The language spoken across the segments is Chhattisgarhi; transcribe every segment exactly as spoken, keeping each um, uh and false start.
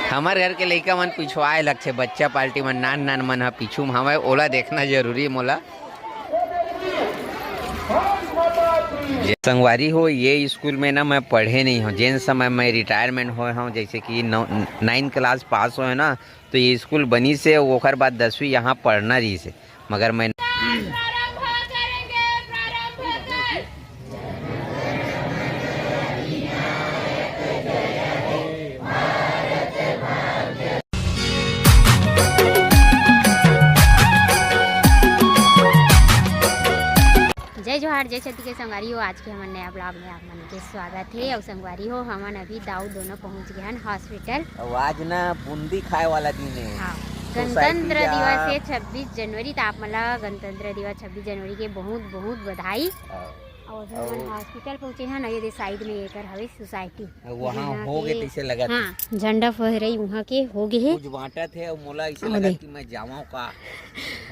हमर घर के लइका मन पिछुआए लगथे, बच्चा पार्टी मन, नान नान मन ह पीछू म हवय, ओला देखना जरूरी हे मोला। संगवारी हो, ये स्कूल में ना मैं पढ़े नहीं हूँ। जेन समय मैं रिटायरमेंट होए हूँ, जैसे कि नौ, नाइन क्लास पास होए ना, तो ये स्कूल बनिस हे, ओकर बाद दसवीं यहाँ पढ़ना रहिस हे, मगर मैं प्रारंभ करेंगे, प्रारंभ कर। जय जोहार, जय छत्तीसगढ़ संगवारी हो। आज के हमर नया ब्लॉग में आप मन के स्वागत हे। अउ संगवारी हो, हमन अभी दाऊ दोनों पहुंच गए हन हॉस्पिटल। अउ आज ना बूंदी खाए वाला दिन हे। हाँ, सोसाइटी गणतंत्र का दिवस हे छब्बीस जनवरी, त आप मन ला गणतंत्र दिवस छब्बीस जनवरी के बहुत बहुत बधाई। हाँ। अउ अभी हमन अउ हॉस्पिटल पहुंचे हन, ये दे साइड में एकर हवे सोसाइटी। वहाँ यहाँ होगे के तइसे लगत हे। हाँ, झंडा फहराई वहाँ के होगे हे। कुछ बांटत हे अउ मोला अइसे अउ लगत देख। कि मैं जावं का।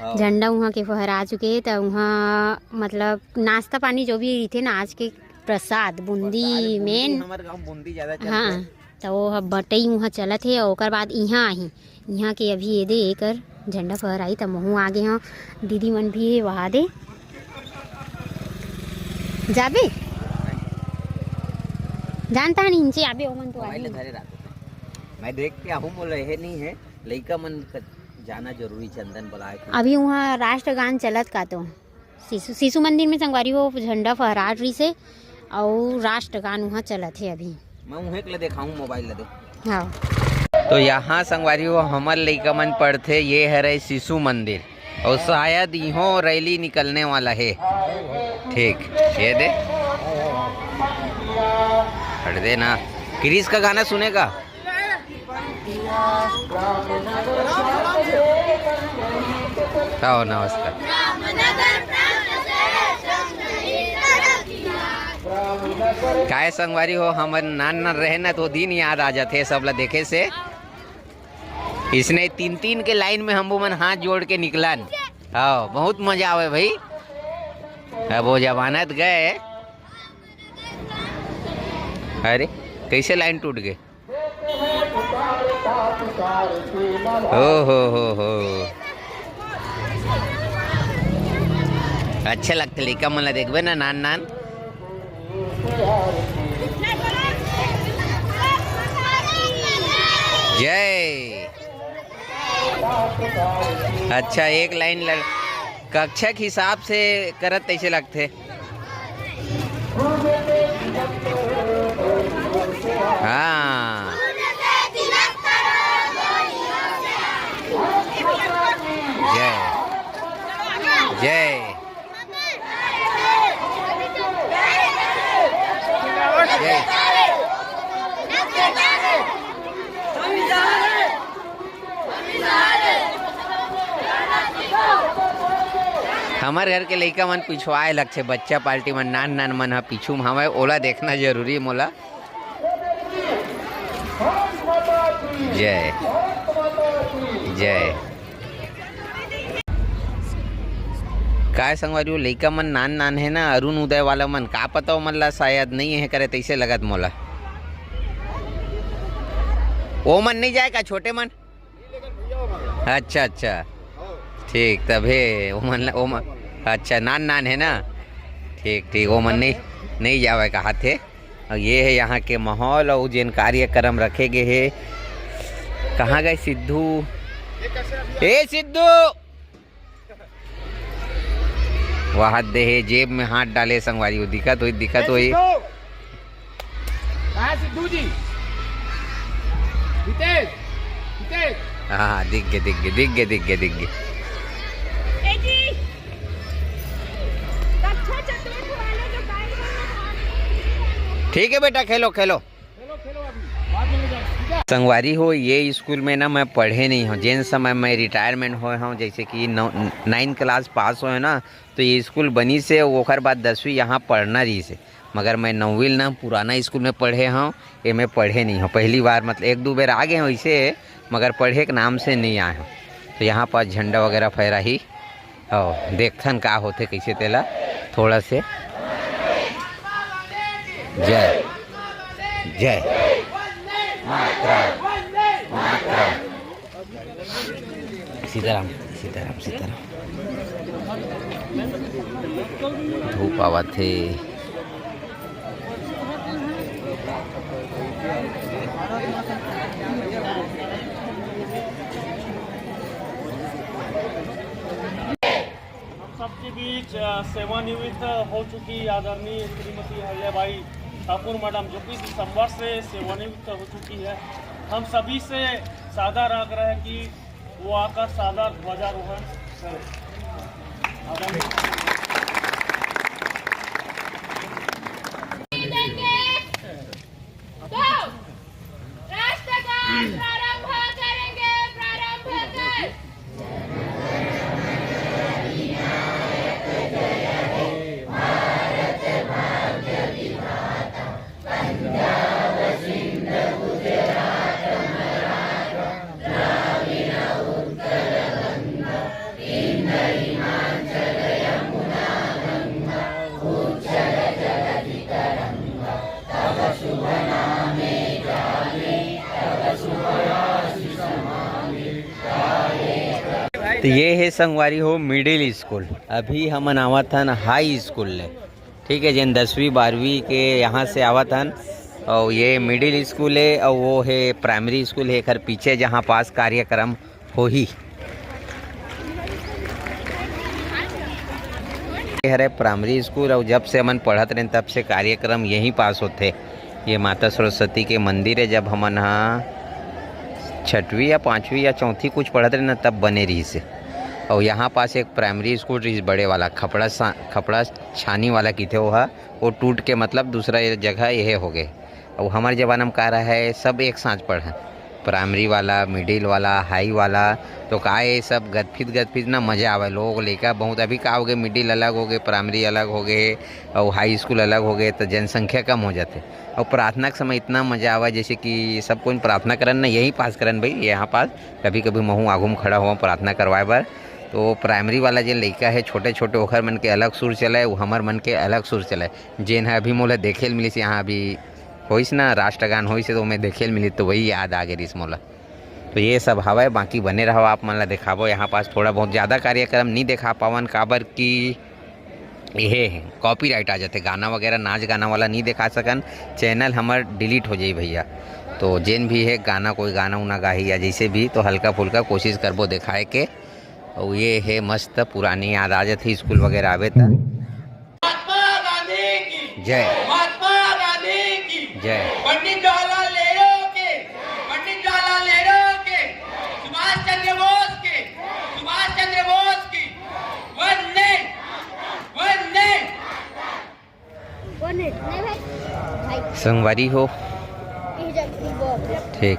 हाँ। झंडा वहाँ के फहरा चुके हे, त वहाँ मतलब नाश्ता पानी जो भी रहिथे ना, आज के प्रसाद बूंदी प्रसाद बूंदी, मेन। हमर गाँव बूंदी ज्यादा चलथे। हाँ, त वो ह बटई उहाँ चलत हे, अउ ओकर बाद इहाँ आही, इहाँ के अभी ये दे एकर झंडा फहराई, त महूँ आगे हूँ, दीदी मन भी हे वहाँ दे। जाबे? जानता है नीचे आबे, ओमन तो मोबाइल आही। धरे रहते थे। मैं देख के आहूँ, मोला ये नहीं है, लइका मन क जाना जरूरी, चंदन बुलाए थे। अभी वहाँ राष्ट्रगान चलत का तो शिशु, शिशु मंदिर में संगवारी हो झंडा फहरात रहिस हे अउ राष्ट्रगान उहाँ चलत हे अभी। मैं उहें के ले देखाऊं, मोबाइल ले दे। हाँ। तो यहाँ संगवारी हो हमर लइका मन पढ़थे, ये हरे शिशु मंदिर अउ शायद इहों रैली निकलने वाला हे। ठीक, ये दे। हट दे ना। क्रिस का गाना सुनेगा? आओ, नमस्कार। काय संगवारी हो, हमन नान नान रहे ना, तो दिन याद आ जाथे सब ला देखे से। इसने तीन तीन के लाइन में हम मन हाथ जोड़ के निकलन। हाँ, बहुत मजा आवे भाई। अब वो जमानत गए। अरे, कैसे लाइन टूट गए? ओ हो हो हो। अच्छा लगथे लइका मन ला देखबे ना, नान नान। जय। अच्छा, एक लाइन लड़, कक्षा के हिसाब से करत तैसे लगथे। हाँ। जय। जय। जय। हमर घर के लइका मन पिछुआए लगथे, बच्चा पार्टी मन, नान नान मन ह पीछू म हवय, ओला देखना जरूरी हे मोला। जय। जय। काय संगवारी हो, लइका मन नान नान हे ना, अरुण उदय वाला मन, का पता ओमन ला शायद नहीं हे करे, तैसे लगत मोला। ओमन नहीं जाए का, छोटे मन? अच्छा, अच्छा। ठीक, तभे ओमन ला, ओमन, अच्छा, नान नान हे ना। ठीक, ठीक, ओमन नहीं, नहीं जावे का हाथे। अउ ये हे यहाँ के माहौल अउ जेन कार्यक्रम रखे गे हे। कहाँ गए सिद्धू? ए सिद्धू! वहाँ दे हे, जेब में हाथ डाले संगवारी, वो दिखत होई, दिखत होई। कहाँ सिद्धू जी? हितेश, हितेश। हाँ, हाँ, दिख गए, दिख गए, दिख गए, दिख गए, दिख गए। ए जी, कक्षा चतुर्थ वाले जो कार्यक्रम में भाग लेंगे, ठीक है बेटा, खेलो, खेलो। संगवारी हो, ये स्कूल में ना मैं पढ़े नहीं हूँ। जेन समय मैं रिटायरमेंट होए हूँ, जैसे कि नौ, नाइन क्लास पास होए ना, तो ये स्कूल बनिस हे, ओकर बाद दसवीं यहाँ पढ़ना रहिस हे। मगर मैं नौवीं ना पुराना स्कूल में पढ़े हूँ, ये मैं पढ़े नहीं हूँ। पहली बार, मतलब, एक दो बेर आ गए हूँ इसे, मगर पढ़े के नाम से नहीं आए हूँ। तो यहाँ पर झंडा वगैरह फहराही। आओ, देखथन का होथे, कैसे तेला थोड़ा से। जय, जय। मात्रा। सीताराम, सीताराम, सीताराम। धूप आवत हे। हम सबके बीच, अ, सेवानिवृत्त हो चुकी आदरणीय श्रीमती अहिल्याबाई ठाकुर मैडम, जो कि दिसंबर से सेवानिवृत्त हो चुकी है, हम सभी से सादर आग्रह है कि वो आकर सादर ध्वजारोहण करें। आदरणीय राष्ट्रगान प्रारंभ करेंगे, प्रारंभ कर। तो ये है संगवारी हो मिडिल स्कूल। अभी हमन आवत हन हाई स्कूल ले, ठीक है, जेन दसवीं बारहवीं के यहाँ से आवत हन। और ये मिडिल स्कूल है और वो है प्राइमरी स्कूल है, एकर पीछे जहाँ पास कार्यक्रम होही। ये हरे प्राइमरी स्कूल और जब से हमन पढ़त रहेन तब से कार्यक्रम यहीं पास होथे। ये माता सरस्वती के मंदिर है, जब हमन हा छठवीं या पाँचवीं या चौथी कुछ पढ़त रहेन ना तब बने रहिस हे। और यहाँ पास एक प्राइमरी स्कूल रहिस बड़े वाला खपड़ा सा-, खपड़ा छानी वाला किथे वो हा, वो टूट के मतलब दूसरा ये जगह ये हो गए। और हमारे जमाना में का रहा है, सब एक साथ पढ़े, प्राइमरी वाला, मिडिल वाला, हाई वाला, तो का ये सब गदफित गदफित ना मजा आवे। लोग लइका बहुत, अभी का हो गए, मिडिल अलग हो गए, प्राइमरी अलग हो गए और हाई स्कूल अलग हो गए, तो जनसंख्या कम हो जाते। और प्रार्थना के समय इतना मजा आवे, जैसे कि सब कोई प्रार्थना करन ना, यहीं पास करन भाई, यहाँ पास कभी कभी महू आगू में खड़ा हुआ प्रार्थना करवाए बर। तो प्राइमरी वाला जेन लइका है छोटे छोटे, ओखर मन के अलग सुर चले, वो हमर मन के अलग सुर चले। जेन है अभी मोला देखे ल मिलिस, यहाँ अभी होइस ना राष्ट्रगान होइस, तो मैं देखे ल मिलिस, तो वही याद आ गए रिस मोला। तो ये सब हवय, बाकी बने रहो, आप मन ला देखाबो। यहाँ पास थोड़ा बहुत ज़्यादा कार्यक्रम नहीं देखा पावन, काबर कि ये कॉपीराइट आ जाते, गाना वगैरह नाच गाना वाला नहीं दिखा सकन, चैनल हमर डिलीट हो जाई भैया। तो जेन भी है गाना, कोई गाना उना गाही या जैसे भी, तो हल्का फुल्का कोशिश करबो दिखाए के। और ये है मस्त पुरानी याद आ जाती स्कूल वगैरह आवे त। महात्मा गांधी की जय। महात्मा गांधी की जय। पंडित जवाहरलाल नेहरू के, पंडित जवाहरलाल नेहरू के, सुभाष चंद्र बोस के, सुभाष चंद्र बोस की वंदे, वंदे। संगवारी हो, ठीक,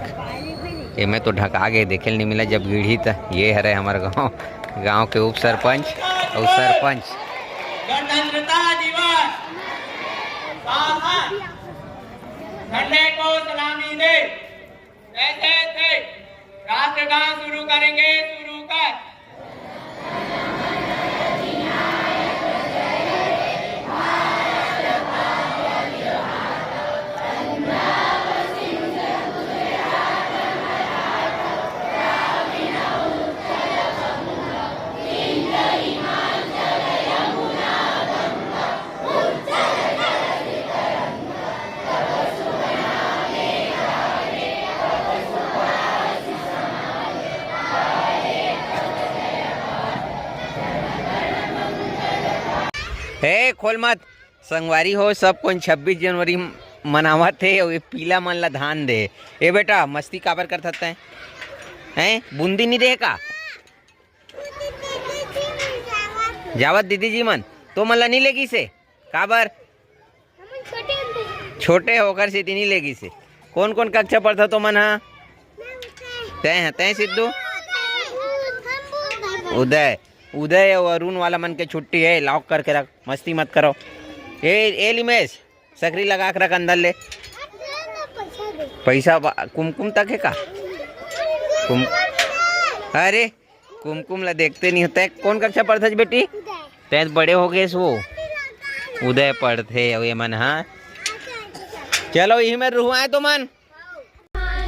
एमे तो ढका गे, देखे ल नहीं मिला जब गिढ़ी त। ये हरे हमारे गांव, गांव के उप सरपंच और सरपंच। गणतंत्रता दिवस, साहस, झंडे को सलामी दे। जैसे थे राष्ट्रगान शुरू करेंगे, शुरू कर। हे, खोल मत। संगवारी हो, सब कोई छब्बीस जनवरी मनावत हे, अउ ये पीला मन ला धान दे। ए बेटा, मस्ती काबर करत हस तैं? हैं, बूंदी नहीं दे का? जावत दीदी जी मन, तो मन ला नहीं लेगिस हे? काबर? हमन छोटे होते हैं। छोटे होकर से इतनी लेगिस हे। कौन कौन कक्षा पढ़ता तो मन हा? मैं उदय। तय है, तय सिद्धू? हम उदय। उदय, उदय और अरुण वाला मन के छुट्टी है, लॉक करके रख, मस्ती मत करो। ए, ए लिमेश, सकरी लगा के रख अंदर ले। पैसा बा-, कुमकुम तक है का? कुम-, अरे, कुमकुम ला देखते नहीं होता है। कौन कक्षा पढ़थस बेटी? उदय। तैं बड़े हो गए वो। उदय पढ़थे अउ ये मन, हाँ। चलो, यही में रुहवाए तो मन।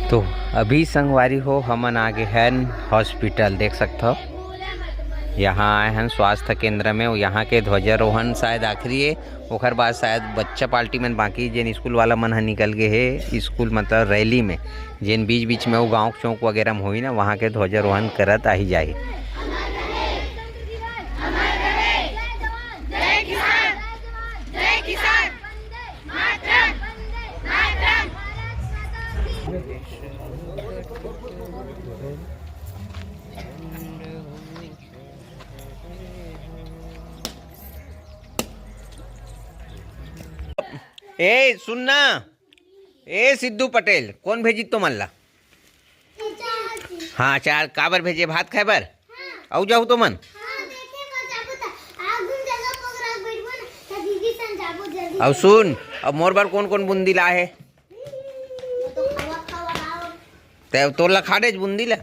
तो अभी संगवारी हो, हमन आ गे हन हॉस्पिटल। देख सकत हो, यहाँ आए हन स्वास्थ्य केंद्र में। यहाँ के ध्वजारोहण शायद आखिरी है, ओकर बाद शायद बच्चा पार्टी मन बाकी, जेन स्कूल वाला मन ह निकल गे हे स्कूल, मतलब रैली में, जेन बीच बीच में वो गाँव चौक वगैरह में होई ना, वहाँ के ध्वजारोहण करत आही जाही। ए सुन ना, ए सिद्धू पटेल, कोन भेजी तुमन ला? हाँ, चार काबर भेजे? भात खाए बर? अउ जाहू तुमन। अउ सुन, अब मोर बर कोन कोन बूंदी ला हे? ते तोर ला खा देच बूंदी ला।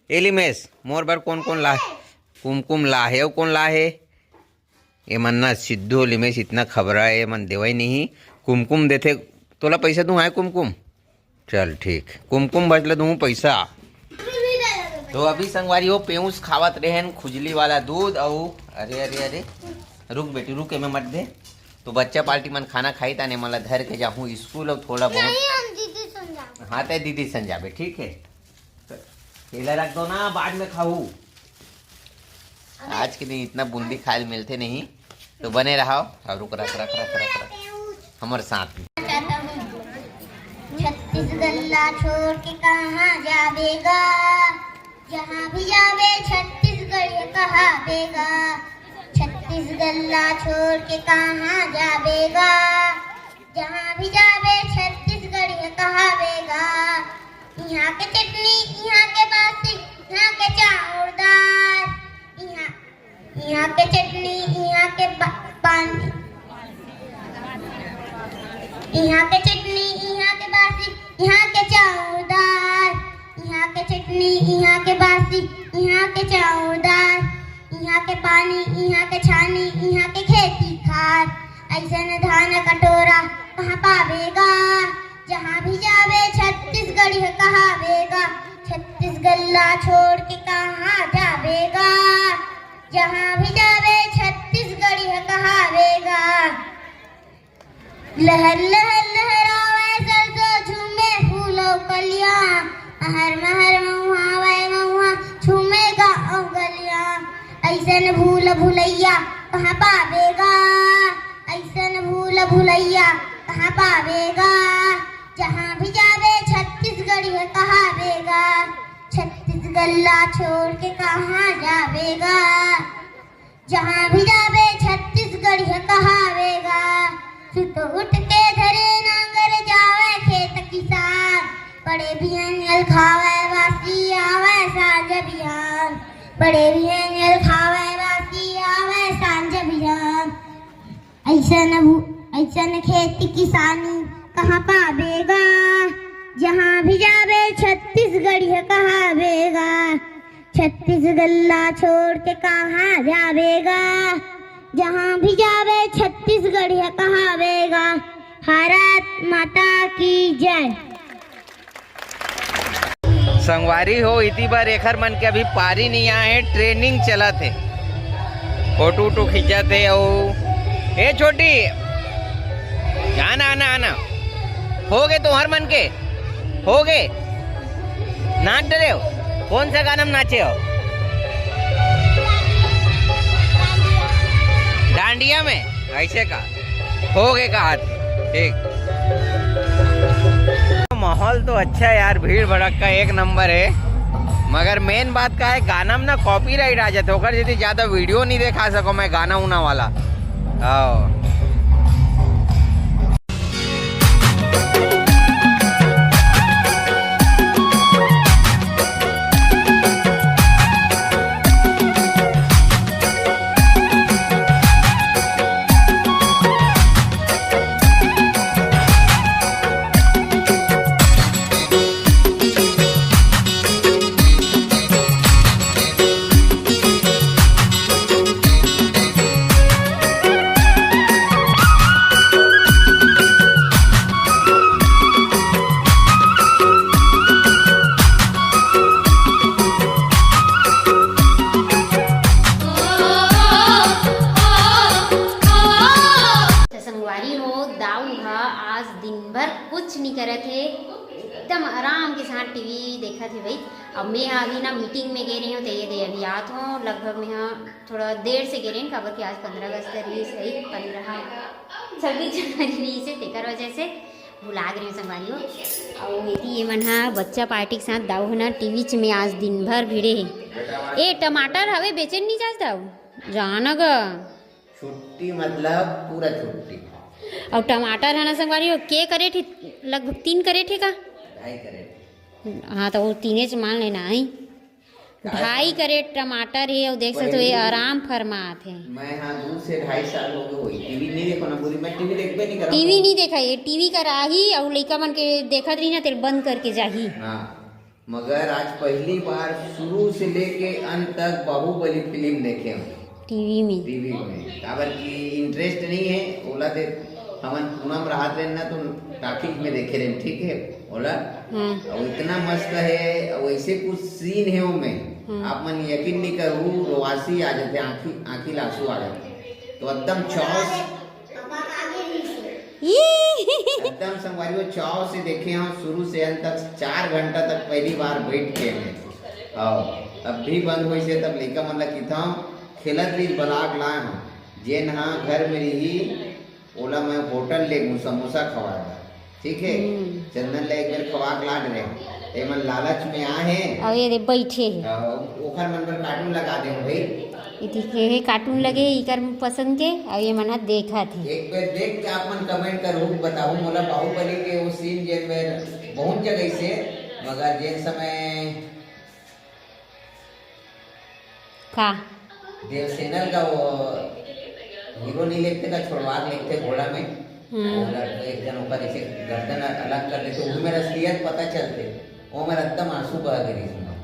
ए लिमेश, मोर बर कोन कोन ला हे? कुमकुम ला हे, अउ कोन ला हे? ए मन ना सिद्धू लिमेश इतना खबरा, ए मन देवई नहीं। कुमकुम देथे, तोला पैसा दूं, आए कुमकुम? चल ठीक, कुमकुम बस ले दूं पैसा। तो अभी संगवारी हो, पेउस खावत रहेन खुजली वाला दूध अउ, अरे अरे अरे, रुक बेटी रुक, एमे मत दे। तो बच्चा पार्टी मन खाना खाई, ताने मला धर के जाहूँ स्कूल अउ थोड़ा बहुत। नहीं, हम दीदी संग जाबो। हाँ, ते दीदी संग जाबे, ठीक है। केला रख दो ना, बाद में खाऊ। आज के दिन इतना बूंदी खाए ल मिलथे नहीं, तो बने रहो। और रुक, रख, रख, रख, रख, रख। हमर साथ में। छत्तीसगढ़ ला छोड़ के कहाँ जाबे गा? जहाँ भी जाबे छत्तीसगढ़ कहाबे गा। छत्तीसगढ़ ला छोड़ के कहाँ जाबे गा? जहाँ भी जाबे छत्तीसगढ़ कहाबे गा। इहाँ के चटनी, इहाँ के बासी, इहाँ के चाउर दाल, इहाँ, इहाँ के चटनी, इहाँ के बा-, पानी, इहाँ के चटनी, इहाँ के बासी, इहाँ के चाउर दाल, इहाँ के चटनी, इहाँ के बासी, इहाँ के चाउर दाल, इहाँ के पानी, इहाँ के छानी, इहाँ के खेती खार। अइसन धान कटोरा कहाँ पाबे गा? जहाँ भी जाबे छत्तीसगढ़िया कहाबे गा। छत्तीसगढ़ ला छोड़ के कहाँ जाबे गा? जहाँ भी जाबे छत्तीसगढ़िया कहाबे गा। लहर लहर लहरावे सरसों, झूमे फूल अउ कलिया। महर महर महुआ वै महुआ, झूमे गाँव गलिया। अइसन भूल भुलैया कहाँ पाबे गा? अइसन भूल भुलैया कहाँ पाबे गा? जहाँ भी जाबे छत्तीसगढ़िया कहाबे गा। छत्तीसगढ़ ला छोड़ के कहाँ जाबे गा? जहाँ भी जाबे छत्तीसगढ़िया कहाबे गा। सुत उठ के धरे नांगर, जावे खेत किसान। बड़े बिहनिया ल खावे बासी, आवे सांझ बिहान। बड़े बिहनिया ल खावे बासी, आवे सांझ बिहान। अइसन भू-, अइसन खेती किसानी कहाँ पाबे गा? जहाँ भी जाबे छत्तीसगढ़िया कहाबे गा। छत्तीसगढ़ ला छोड़ के कहाँ जाबे गा? जहाँ भी जाबे छत्तीसगढ़िया कहाबे गा। भारत माता की जय। संगवारी हो, इति बर एखर मन के अभी पारी नहीं आए हे, ट्रेनिंग चलत हे। फोटो उटो खींचत हे। अउ ए छोटी, आना, आना, आना। हो गे तुंहर मन के? हो गे? नाच डरे हो? कौन सा गाना में नाचे हो? डांडिया में? ऐसे का? हो गे का हाथ? ठीक। माहौल तो अच्छा है यार, भीड़ भड़क्का एक नंबर है, मगर मेन बात का है, गाना में ना कॉपीराइट आ जाते, ओकर सेती ज्यादा वीडियो नहीं दिखा सको मैं गाना उना वाला। आओ। कुछ नहीं करत हे, एकदम आराम के साथ टीवी देखत हे भाई। अब मैं हा अभी ना मीटिंग में गे रही हूँ, तो ये दे अभी आत हूँ। लगभग मैं हा थोड़ा देर से गे रही हूँ, काबर कि आज पंद्रह अगस्त रही, सही पंद्रह, छब्बीस जनवरी रही से, तेकर वजह से भुला गे रही हूँ संगवारी हो। अउ एती ये मन हा बच्चा पार्टी के साथ दाऊ ह ना टीवी च में आज दिन भर भिड़े हे। ए, टमाटर हवे, बेचन नहीं जास दाऊ? जाना गा। छुट्टी मतलब पूरा छुट्टी। अउ टमाटर है ना संगवारी हो, के करेट ही? लगभग तीन करेट ही का? ढाई करेट। हाँ, तो वो तीने च मान लेना है। ढाई करेट टमाटर है, और देख सकते हो, ये आराम फरमात है। मैं हाँ, दो से ढाई साल हो गए होई, टीवी नहीं देखो ना पूरी, मैं टीवी देखबे नहीं करा। टीवी नहीं देखा, ये टीवी कर आही और लइका मन के देखत रही ना, तेल बंद करके जाही। हाँ, मगर आज पहली बार शुरू से लेके अंत तक बाहुबली फिल्म देखे हूँ। टीवी में। टीवी में, काबर की इंटरेस्ट नहीं है, ओला दे। हमन पूनम राहत रहन ना, तो टाकिज में देखे रहन, ठीक है, ओला। हाँ। और इतना मस्त है, और ऐसे कुछ सीन है ओमे, हाँ। आप मन यकीन नहीं करू, रोवासी आ जाते, आँखी, आँखी लासू आ जाते। तो एकदम चाव से, ई! एकदम संगवारी हो, चाव से देखे हूँ शुरू से अंत तक, चार घंटा तक पहली बार बैठ के मैं। हाँ, अब भी बंद होइस हे, तब लइका मन ला किथाऊँ खेलत रही बलाक लाए हूँ, जेन हाँ घर में रही, ओला मैं होटल ले गूँ, समोसा खवाए बर, ठीक है? हम्म। चंदन ला एक बेर खवा के लाड रहे, ते मन लालच में आ हे। अउ ये दे बैठे हे। अउ ओखर मन बर कार्टून लगा दे भाई। इति के हे कार्टून लगे, इकर पसंद के, अउ ये मन ह देखत हे। एक बेर देख के आप मन कमेंट करहू, बताहू मोला बाहुबली के वो सीन जेन में बहुत जगह से, मगर जेन समय का? देवसेना का वो हीरो नहीं लेते का, छोड़वा के लेते घोड़ा में। हम्म। वो लड़-, एक जन ऊपर ऐसे गर्दन अलग कर लेते, वो मेरा असलियत पता चलते। वो मेरा एकदम आंसू बह गए इसमें।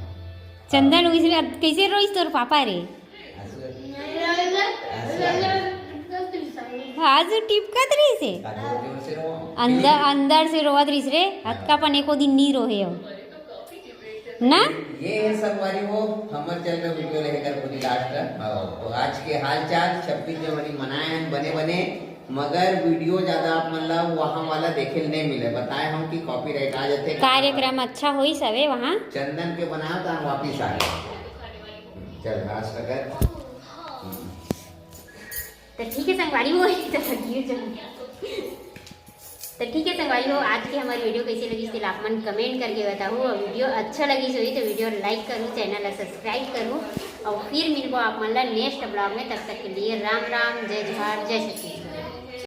चंदन, वो इसमें अब कैसे रोइस तोर पापा रे? आंसू, आंसू आ गए। आज टिपकत रहिस हे। का जोर जोर से रो। अंदर, अंदर से रोवत रहिस रे। अतका पन एको दिन नी रोहे हो। ना? ये है संगवारी हो, हमर चैनल वीडियो रहेगा पूरी लास्ट तक। हाँ, तो आज के हालचाल, छब्बीस जनवरी मनाए हैं बने बने, मगर वीडियो ज्यादा आप मन ला वहाँ वाला देखे ल नहीं मिले, बताए हम कि कॉपीराइट आ जाते। कार्यक्रम अच्छा होइस हवे वहाँ। चंदन के बनाओ तो हम वापिस आ गए। चल, लास्ट तक। तो ठीक है संगवारी हो, तो ठीक है संगवारी हो, आज के हमारी वीडियो कैसे लगी, तेला आप मन कमेंट करके बताओ। और वीडियो अच्छा लगी होही तो वीडियो लाइक करो, चैनल ला सब्सक्राइब करो, और फिर मिलबो आप मन ला नेक्स्ट ब्लॉग में। तब तक के लिए राम राम, जय जोहार, जय छत्तीसगढ़।